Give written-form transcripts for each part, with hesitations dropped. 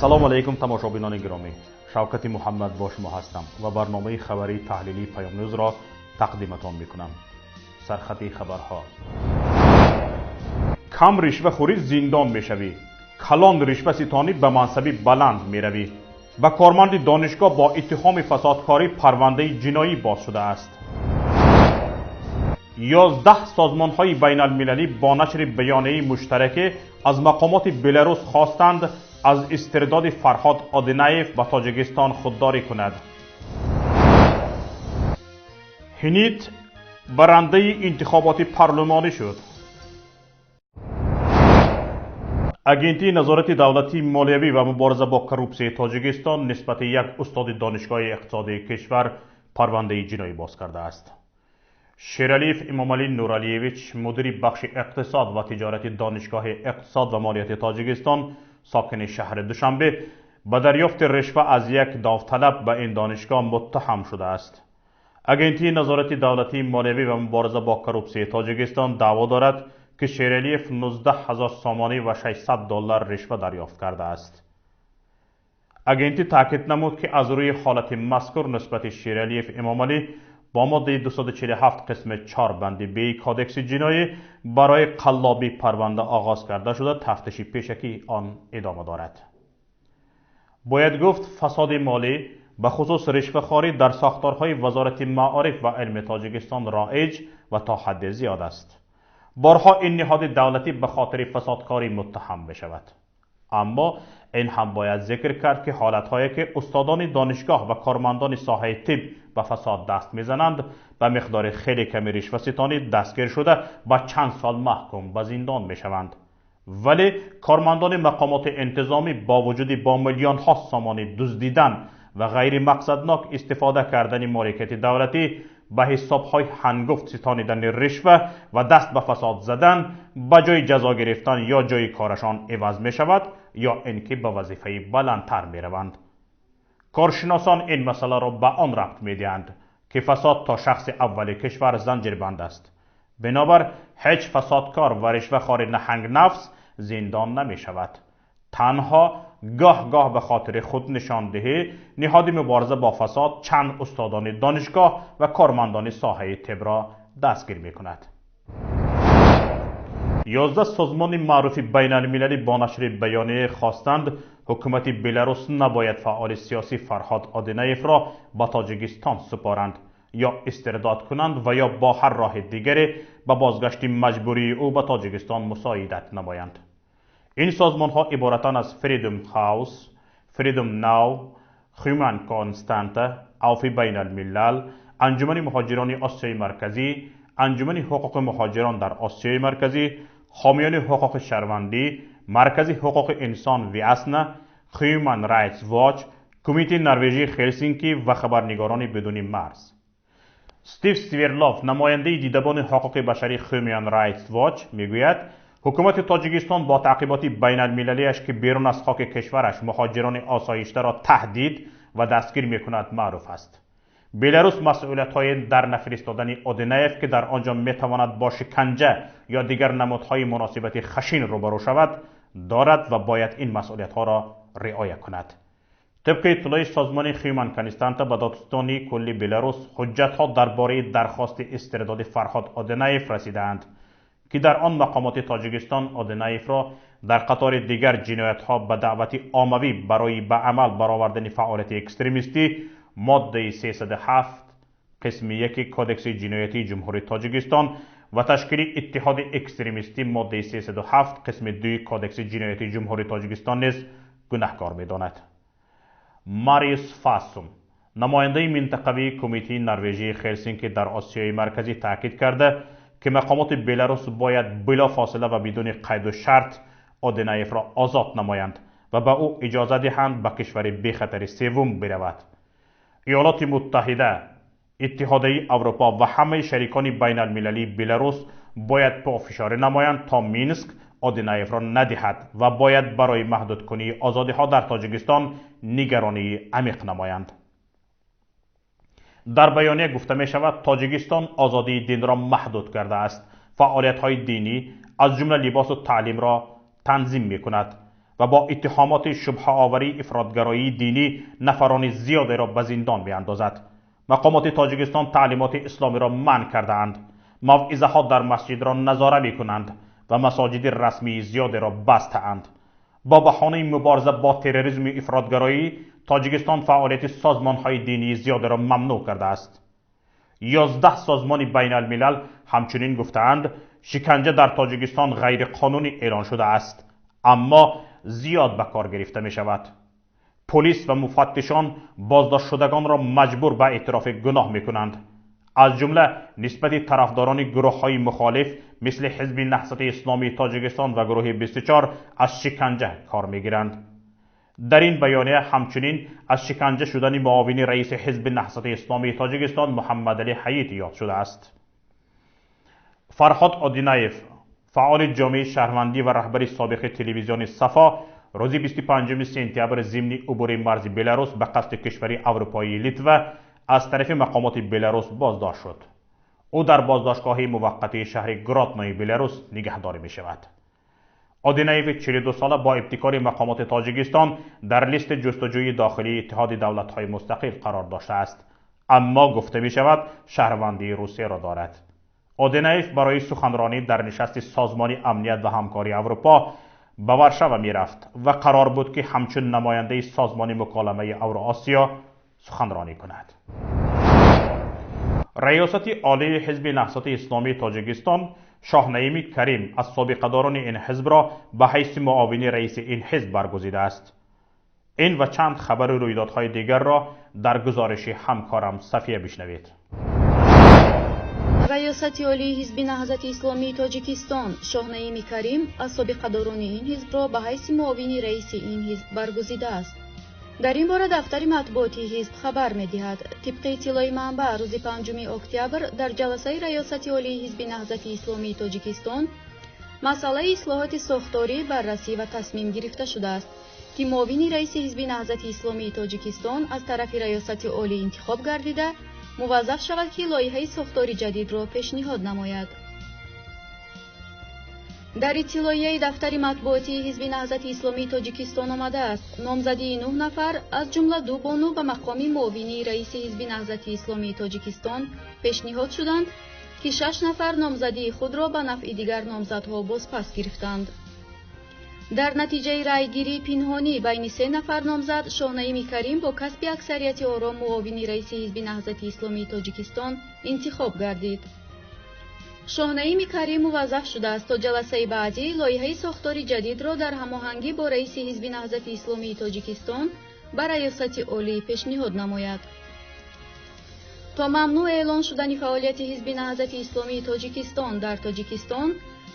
Ассалому алайкум тамошобинони гиромӣ. Шавкати Муҳаммад бо шумо ҳастам ва барномаи хабарии таҳлилии Паём Ньюзро тақдиматон мекунам. Сархати хабарҳо. Кам ришва хӯрӣ зиндон мешавӣ, калон ришва ситонӣ ба мансаби баланд меравӣ. Ба корманди донишгоҳ бо иттиҳоми фасодкорӣ парвандаи ҷиноӣ боз шудааст. 11 созмонҳои байналмилалӣ бо нашри баёнияи муштараке аз мақомоти Беларус хостанд аз истирдоди Фарҳод Одинаев ба Тоҷикистон худдорӣ кунад. Ҳинит барандаи интихоботи парлумонӣ шуд. Агентии назорати давлатии молиявӣ ва мубориза бо коррупсияи Тоҷикистон нисбати як устоди донишгоҳи иқтисодии кишвар парвандаи ҷиноӣ боз кардааст. Шералиев Имомалӣ Нуралиевич, мудири бахши иқтисод ва тиҷорати Донишгоҳи иқтисод ва молияти Тоҷикистон, сокини шаҳри Душанбе, ба дарёфти ришва аз як довталаб ба ин донишгоҳ муттаҳам шудааст. Агентии назорати давлатии молиявӣ ва мубориза бо коррупсияи Тоҷикистон даъво дорад, ки Шералиев 19 ҳазор сомонӣ ва 600 доллар ришва дарёфт кардааст. Агентӣ таъкид намуд, ки аз рӯи ҳолати мазкур нисбати Шералиев Имомалӣ бо моддаи 247 қисми 4 банди Б кодекси ҷиноӣ барои қаллобӣ парванда оғоз карда шуда, тафтиши пешакии он идома дорад. Бояд гуфт, фасоди молӣ, ба хусус ришвахорӣ дар сохторҳои Вазорати маориф ва илми Тоҷикистон роиҷ ва то ҳадде зиёд аст. Борҳо ин ниҳоди давлатӣ ба хотири фасодкорӣ муттаҳам мешавад. Аммо ин ҳам бояд зикр кард, ки ҳолатҳое ки устодони донишгоҳ ва кормандони соҳаи тиб ба фасод даст мезананд, ба миқдори хеле ками ришваситонӣ дастгир шуда ба чанд сол маҳкум ба зиндон мешаванд. Вале кормандони мақомоти интизомӣ бо вуҷуди бо миллионҳо сомонӣ дуздидан ва ғайримақсаднок истифода кардани моликияти давлатӣ, ба ҳисобҳои ҳангуфт ситонидани ришва ва даст ба фасод задан, ба ҷои ҷазо гирифтан ё ҷои корашон иваз мешавад ё ин ки ба вазифаи баландтар мераванд. Коршиносон ин масъаларо ба он рабт медиҳанд, ки фасод то шахси аввали кишвар занҷирбанд аст. Бинобар ҳеҷ фасодкор ва ришвахори наҳангнафс зиндон намешавад. Танҳо гоҳ-гоҳ ба хотири худнишондиҳӣ ниҳоди мубориза бо фасод чанд устодони донишгоҳ ва кормандони соҳаи тибро дастгир мекунад. 11 созмони маъруфи байналмилалӣ бо нашри баёние хостанд, ҳукумати Беларус набояд фаъоли сиёсӣ Фарҳод Одинаевро ба Тоҷикистон супоранд ё истирдод кунанд ва ё бо ҳар роҳи дигаре ба бозгашти маҷбурии ӯ ба Тоҷикистон мусоидат намоянд. Ин созмонҳо иборатанд аз Freedom House, Freedom Now, Human Constanta, Авфи байналмилал, Анҷумани муҳоҷирони Осиёи Марказӣ, Анҷумани ҳуқуқи муҳоҷирон дар Осиёи Марказӣ, ҳомиёни ҳуқуқи шаҳрвандӣ, Маркази ҳуқуқи инсон Виасна, Human Rights Watch, Кумитаи Норвежии Хелсинки ва хабарнигорони бидуни марз. Стив Сверлов, намояндаи дидабони ҳуқуқи башарии Human Rights Watch, мегӯяд, ҳукумати Тоҷикистон бо таъқиботи байналмилалиаш, ки берун аз хоки кишвараш муҳоҷирони осоиштаро таҳдид ва дастгир мекунад, маъруф аст. Беларус масъулиятҳои дар нафиристодани Одинаев, ки дар он ҷо метавонад бо шиканҷа ё дигар намудҳои муносибати хашин рӯбарӯ шавад, дорад ва бояд ин масъулиятҳоро риоя кунад. Тибқи иттилои созмони Human Constanta ба додситонии кулли Беларус ҳуҷҷатҳо дар бораи дархости истирдоди Фарҳод Одинаев расидаанд, ки дар он мақомоти Тоҷикистон Одинаевро дар қатори дигар ҷиноятҳо ба даъвати оммавӣ барои ба амал баровардани фаъолияти экстремистӣ моддаи 307 қисми 1 Кодекси ҷиноятии Ҷумҳурии Тоҷикистон ва ташкили иттиҳоди экстремистӣ моддаи 307 қисми 2 Кодекси ҷиноятии Ҷумҳурии Тоҷикистон низ гунаҳкор медонад. Мариус Фасум, намояндаи минтақавии Кумитаи Норвежии Хелсинки дар Осиёи Марказӣ, таъкид карда, ки мақомоти Беларус бояд билофосила ва бидуни қайду шарт Одинаевро озод намоянд ва ба ӯ иҷоза диҳанд ба кишвари бехатари севум биравад. Иёлоти Муттаҳида, Иттиҳодияи Аврупо ва ҳамаи шарикони байналмилалии Беларус бояд пофишорӣ намоянд, то Минск Одинаевро надиҳад ва бояд барои маҳдудкунии озодиҳо дар Тоҷикистон нигаронии амиқ намоянд. Дар баёния гуфта мешавад, Тоҷикистон озодии динро маҳдуд кардааст, фаъолиятҳои динӣ аз ҷумла либосу таълимро танзим мекунад. Ва و با اتهامات شبهه‌آوری افراط‌گرایی دینی نفران زیادی را به زندان می‌اندازد. مقامات تاجیکستان تعلیمات اسلامی را منع کرده‌اند، موعظه‌ها در مسجد را نظاره می‌کنند و مساجد رسمی زیادی را بسته‌اند. با بهانه مبارزه با تروریسم و افراط‌گرایی، تاجیکستان فعالیت سازمان‌های دینی زیادی را ممنوع کرده است. 11 سازمان بین الملل همچنین گفتند شکنجه در تاجیکستان غیر قانونی اعلان شده است، اما زیاد به کار گرفته می شود. پلیس و مفتشان بازداشت شدگان را مجبور به اعتراف گناه می کنند. از جمله نسبت طرفداران گروه های مخالف مثل حزب نهضت اسلامی تاجیکستان و گروه 24 از شکنجه کار می گیرند. در این بیانیه همچنین از شکنجه شدن معاون رئیس حزب نهضت اسلامی تاجیکستان محمد علی حییت یاد شده است. فرهاد آدینایف، فعال جامعه شهروندی و رهبر سابق تلویزیون صفا، روز 25 سپتامبر ضمن عبور مرز بلاروس به قصد کشور اروپایی لیتو از طرف مقامات بلاروس بازداشت شد. او در بازداشتگاه موقتی شهر گراتنوی بلاروس نگهداری می شود. آدینایف 42 ساله با ابتکار مقامات تاجیکستان در لیست جستجوی داخلی اتحاد دولت‌های مستقل قرار داشته است، اما گفته می شود شهروندی روسیه را دارد. آدینایف برای سخنرانی در نشست سازمان امنیت و همکاری اروپا به ورشو می رفت و قرار بود که همچون نماینده سازمان مکالمه اوراسیا سخنرانی کند. ریاست عالی حزب نهضت اسلامی تاجیکستان شاه نعیم کریم از سابقه‌داران این حزب را به حیث معاون رئیس این حزب برگزیده است. این و چند خبر و رویدادهای دیگر را در گزارش همکارم صفیه بشنوید. ریاست عالی حزب نهضت اسلامی تاجیکستان شاه نعیم کریم از سابقه‌داران این حزب را به حیث معاون رئیس این حزب برگزیده است. در این باره دفتر مطبوعاتی حزب خبر می‌دهد. طبق اطلاع منبع، روز 5 اکتبر در جلسه ریاست عالی حزب نهضت اسلامی تاجیکستان مسئله اصلاحات ساختاری بررسی و تصمیم گرفته شده است که معاون رئیس حزب نهضت اسلامی تاجیکستان از طرف ریاست عالی انتخاب گردیده موظف شود که لایحه ساختاری جدید را پیشنهاد نماید. در اطلاعیه دفتر مطبوعاتی حزب نهضت اسلامی تاجیکستان آمده است نامزدی 9 نفر از جمله 2 بانو به مقام معاون رئیس حزب نهضت اسلامی تاجیکستان پیشنهاد شدند که 6 نفر نامزدی خود را به نفع دیگر نامزدها بازپس گرفتند. در نتیجه رأیگیری پنهانی بین 3 نفر نامزد، شاه نعیم کریم با کسب اکثریت آرا معاون رئیس حزب نهضت اسلامی تاجیکستان انتخاب گردید. شاه نعیم کریم موظف شده است تا جلسه بعدی لایحه ساختاری جدید را در هماهنگی با رئیس حزب نهضت اسلامی تاجیکستان به ریاست عالی پیشنهاد نماید. تا ممنوع اعلان شدن فعالیت حزب نهضت اسلامی تاجیکستان در تاجیکستان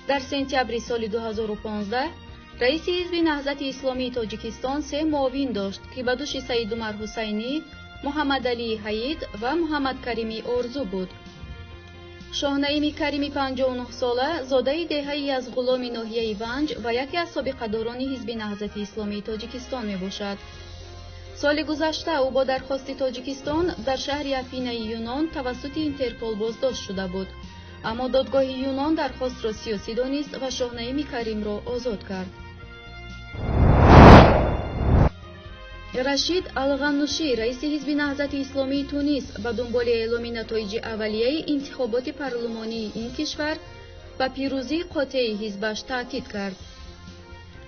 در سپتامبر سال 2015، رئیس حزب نهضت اسلامی تاجیکستان 3 معاون داشت که به دوش سعید عمر حسینی، محمد علی حیید و محمد کریمی آرزو بود. شاه نعیم کریم 59 ساله، زاده دهه‌ای از غلام ناحیه ونج و یکی از سابقه‌داران حزب نهضت اسلامی تاجیکستان میباشد. سال گذشته او با درخواست تاجیکستان در شهر افینای یونان توسط اینترپول بازداشت شده بود، اما دادگاه یونان درخواست را سیاسی دانست و شاه نعیم کریم را آزاد کرد. رشید الغنوشی، رئیس حزب نهضت اسلامی تونس، به دنبال اعلام نتایج اولیه انتخابات پارلمانی این کشور به پیروزی قاطع حزبش تاکید کرد.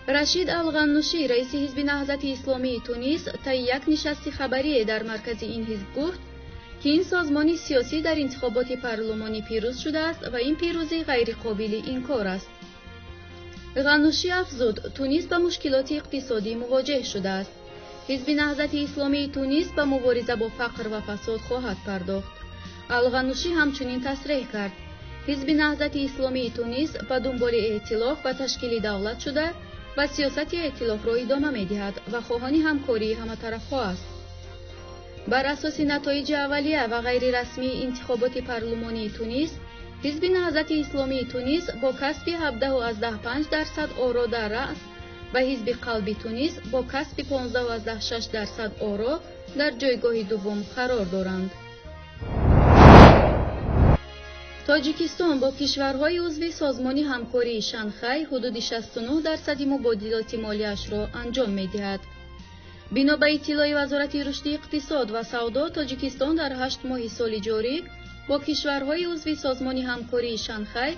رشید الغنوشی، رئیس حزب نهضت اسلامی تونس، طی یک نشست خبری در مرکز این حزب گفت که این سازمان سیاسی در انتخابات پارلمانی پیروز شده است و این پیروزی غیر قابل انکار است. غنوشی افزود تونس به مشکلات اقتصادی مواجه شده است. حزب نهضت اسلامی تونس به مبارزه با فقر و فساد خواهد پرداخت. الغنوشی همچنین تصریح کرد حزب نهضت اسلامی تونس به دنبال ائتلاف و تشکیل دولت شده و سیاست ائتلاف را ادامه می‌دهد و خواهان همکاری همه طرف‌ها است. بر اساس نتایج اولیه و غیر رسمی انتخابات پارلمانی تونس، حزب نهضت اسلامی تونس با کسب 17.5% آرا در رأس و حزب قلب تونس با کسب 15.6% آرا در جایگاه دوم قرار دارند. Тоҷикистон бо кишварҳои узви Созмони ҳамкории Шанхай ҳудуди 69% мубодилоти молияшро анҷом медиҳад. Бино ба иттилои Вазорати рушди иқтисод ва савдо, Тоҷикистон дар 8 моҳи соли ҷорӣ бо кишварҳои узви Созмони ҳамкории Шанхай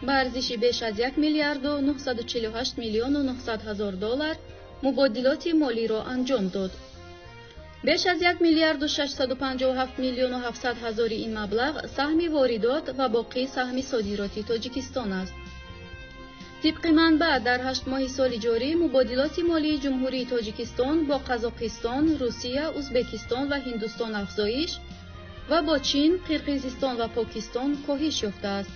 ба арзиши беш аз 1 миллиарду 948 миллиону 900 ҳазор доллар мубодилоти молиро анҷом дод. Беш аз 1 миллиарду 657 миллиону 700 ҳазори ин маблағ саҳми воридот ва боқӣ саҳми содироти Тоҷикистон аст. Тибқи манбаъ, дар 8 моҳи соли ҷорӣ мубодилоти молии Ҷумҳурии Тоҷикистон бо Қазоқистон, Русия, Узбекистон ва Ҳиндустон афзоиш ва бо Чин, Қирғизистон ва Покистон коҳиш ёфтааст.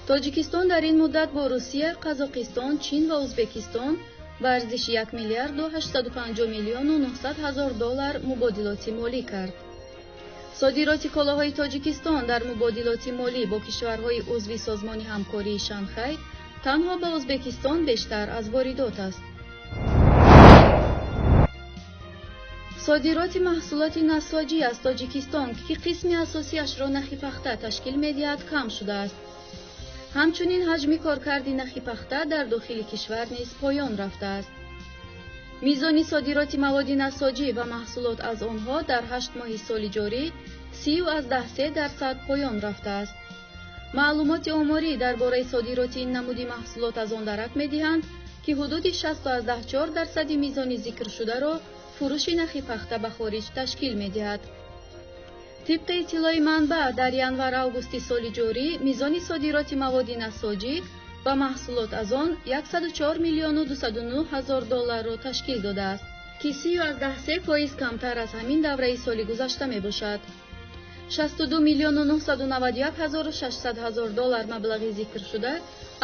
Тоҷикистон дар ин муддат бо Русия, Қазоқистон, Чин ва Узбекистон ба арзиши 1 миллиарду 850 миллиону 900 ҳазор доллар мубодилоти молӣ кард. Содироти колоҳои Тоҷикистон дар мубодилоти молӣ бо кишварҳои узви Созмони ҳамкории Шанхай танҳо ба Узбекистон бештар аз воридот аст. Содироти маҳсулоти насоҷӣ аз Тоҷикистон, ки қисми асосиашро нахи пахта ташкил медиҳад, кам шудааст. Ҳамчунин ҳаҷми коркарди нахи пахта дар дохили кишвар низ поён рафтааст. Мизони содироти маводи насоҷӣ ва маҳсулот аз онҳо дар 8 моҳи соли ҷорӣ 30,3% поён рафтааст. Маълумоти оморӣ дар бораи содироти ин намуди маҳсулот аз он дарак медиҳанд, ки ҳудуди 60,4% мизони зикршударо фурӯши нахи пахта ба хориҷ ташкил медиҳад. Тибқи иттилои манбаъ, дар январ-августи соли ҷорӣ мизони содироти маводи насоҷӣ ва маҳсулот аз он 104 миллиону 209 ҳазор долларро ташкил додааст, ки 30,3% камтар аз ҳамин давраи соли гузашта мебошад. 62 миллиону 991 ҳазору 600 ҳазор доллар маблағи зикршуда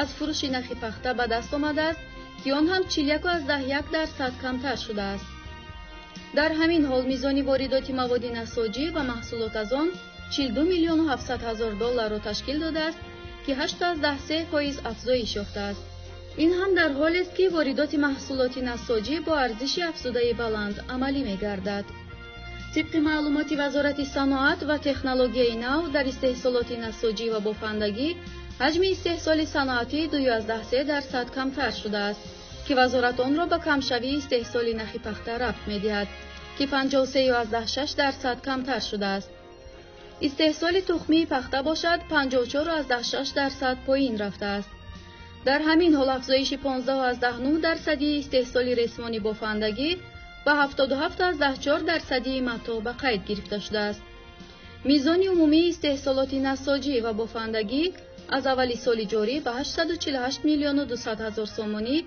аз фурӯши нахи пахта ба даст омадааст, ки он ҳам 41,1% камтар шудааст. Дар ҳамин ҳол мизони воридоти маводи насоҷӣ ва маҳсулот аз он 42 миллиону 700 ҳазор долларро ташкил додааст, ки 8,3% афзоиш ёфтааст. Ин ҳам дар ҳолест, ки воридоти маҳсулоти насоҷӣ бо арзиши афзудаи баланд амалӣ мегардад. Тибқи маълумоти Вазорати саноат ва технологияи нав, дар истеҳсолоти насоҷӣ ва бофандагӣ ҳаҷми истеҳсоли саноатӣ 2,3% камтар шудааст, ки вазорат онро ба камшавии истеҳсоли нахи пахта рабт медиҳад, ки 53,6% камтар шудааст. Истеҳсоли тухмии пахта бошад 54,6% поин рафтааст. Дар ҳамин ҳол афзоиши 15,9% истеҳсоли ресмони бофандагӣ ва 77,4% матоъ ба қайд гирифта шудааст. Мизони умумии истеҳсолоти насоҷӣ ва бофандагӣ аз аввали соли ҷорӣ ба 848 миллиону 200 ҳазор сомонӣ,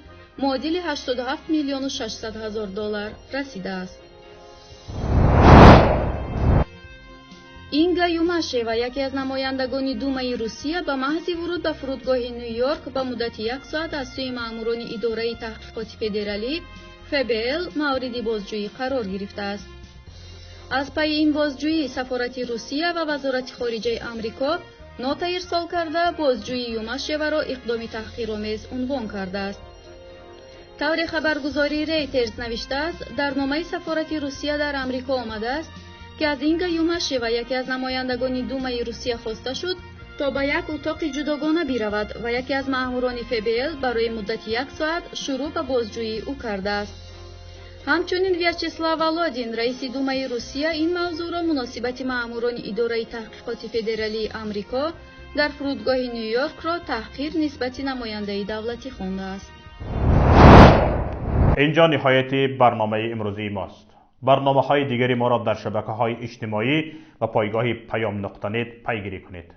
муодили 87 миллиону 600 ҳазор доллар расидааст. Инга Юмашева, яке аз намояндагони Думаи Русия, ба маҳзи вуруд ба фурудгоҳи Ню-Йорк ба муддати як соат аз сӯи маъмурони Идораи таҳқиқоти федералӣ ФБЛ мавриди бозҷӯӣ қарор гирифтааст. Аз пайи ин бозҷӯӣ Сафорати Русия ва Вазорати хориҷаи Амрико нота ирсол карда, бозҷӯии Юмашеваро иқдоми таҳқиромез унвон кардааст. Тавре хабаргузории Рейтерс навиштааст, дар номаи Сафорати Русия дар Амрико омадааст, ки аз Инга Юмашева, яке аз намояндагони Думаи Русия, хоста шуд то ба як утоқи ҷудогона биравад ва яке аз маъмурони ФБЛ барои муддати як соат шурӯъ ба бозҷӯии ӯ кардааст. Ҳамчунин Вячеслав Володин, раиси Думаи Русия, ин мавзӯъро муносибати маъмурони Идораи таҳқиқоти федералии Амрико дар фурудгоҳи Ню-Йоркро таҳқир нисбати намояндаи давлатӣ хондааст. Инҷо ниҳояти барномаи имрӯзии мост. Барномаҳои дигари моро дар шабакаҳои иҷтимоӣ ва пойгоҳи паём нуқта нет пайгирӣ кунед.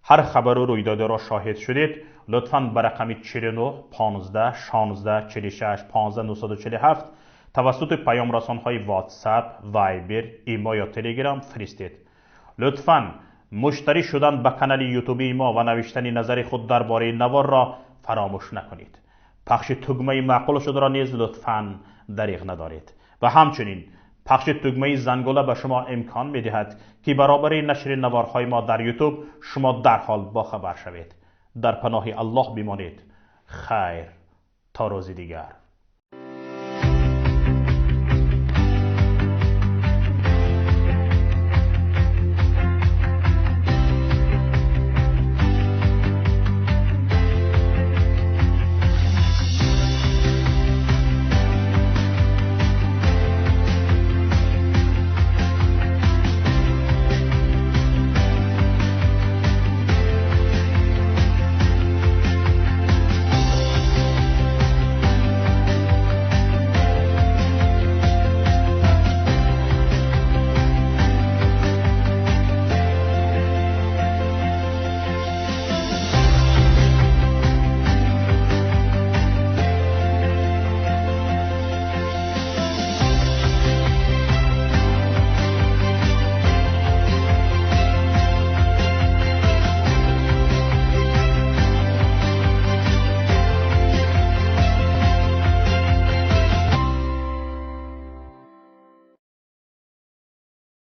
Ҳар хабару рӯйдодеро шоҳид шудед, лутфан ба рақами 49 15 16 46 15 947 тавассути паёмрасонҳои WhatsApp, Viber, Имо ё Telegram фиристед. Лутфан муштарӣ шудан ба канали ютубии мо ва навиштани назари худ дар бораи наворро фаромӯш накунед. Пахши тугмаи маъқул шударо низ лутфан дариғ надоред. Ва ҳамчунин пахши тугмаи зангола ба шумо имкон медиҳад, ки баробари нашри наворҳои мо дар ютуб шумо дарҳол бохабар шавед. Дар паноҳи Аллоҳ бимонед. Хайр, то рӯзи дигар.